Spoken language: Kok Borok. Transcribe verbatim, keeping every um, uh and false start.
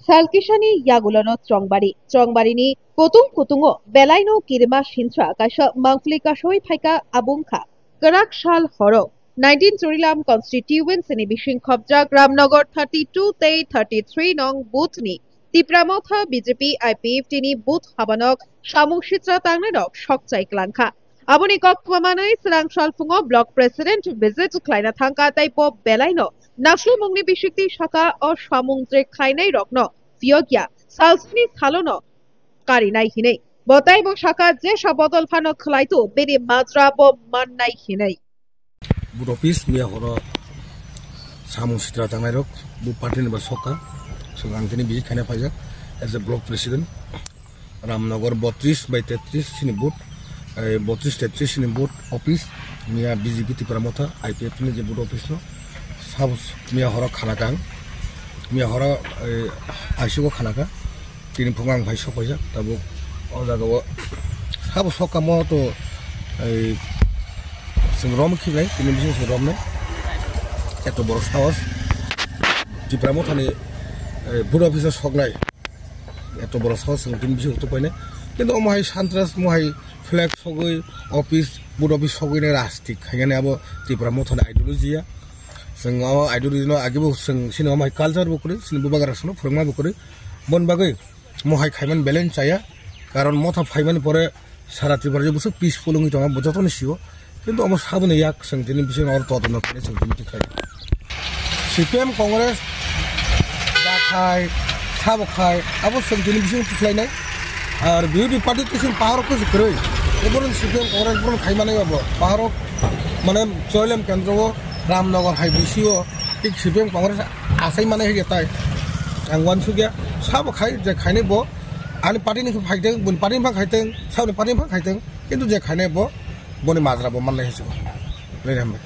Salkisani yagulono Chongbari. Chongbarini kutung kutungo belaino kirima sinsa kaisa mangpli kasoi phaika abungkha. Kwrak sal horo nineteen Churilam constituency ni bising khopjak Ramnagar thirty two tei thirty three nong booth ni Tipra Motha B J P I P F T ni booth habanok samung sitra tangnai rok sokchai klangkha. Aboni koktwma manwi swrang salphungo block president visit khlaina thangkha tei bo belaino naslumungni bisingtwi saka o samung je khlainai rokno phiyokya salsini salono karinai hinwi. Bo tei bo saka jesa bodol phano khlaitu bini majra bo mannai hinwi. Booth office miya horo samung sitra tangnai rok bo party ni ba sokha. So ang tini visit khaina phaijak as a block president. Ramnagar botris bai tetris sini booth, eh, botris tetris sini booth office, miya B J P Tipra Motha I P F ni je booth office no, sabo miya horo khana kang, miya horo, eh, aisuk o khana ka, tini phung ang phai sok paijak, tabuk o jaga o sabo sok kamo to, eh, chwng rom khibai, tini bising chwng rom nai, eto borok sahos, Tipra Motha ni, eh, booth office o sok nai. Eto borok sahos chwng tini bising tuk painai. Kintu omo hai santras, omo hai flag sogwi, office, booth office sogwi nai rastik khainani abo Tipra Motha ni ideology ya. Chwng o ideology no age bo chwng sini omo hai culture bo kwrwi, sini bubagra sono phwrwngma bo kwrwi. Bon bagwi omo hai khaiman balance chaya. Karon Motha phaimani pore Sara Tripura je bwswk peaceful wngwi tongo, bo jotoni sio. Kintu omo saboni yak chwng tini bising oro todonto khainai chwng tini tikhlai. C P M Congress da khai, sabo khai, abo chwng tini bising tikhlainai. Ar B J P party to chwng paharo kusu kwrwi. Eboni C P M Congress bono khai manai abo. Paharo mane Choilem kendro o Ramnagar hai B C o tik C P M Congress asai manai hige tai. Ang wansukya sabo khai je khainai bo ani party ni phaiteng, boni party ni phang khaiteng, saboni party ni phang khaiteng. Kintu je khainai bo, boni majra bo mannai hinwi sio. Nini hambai.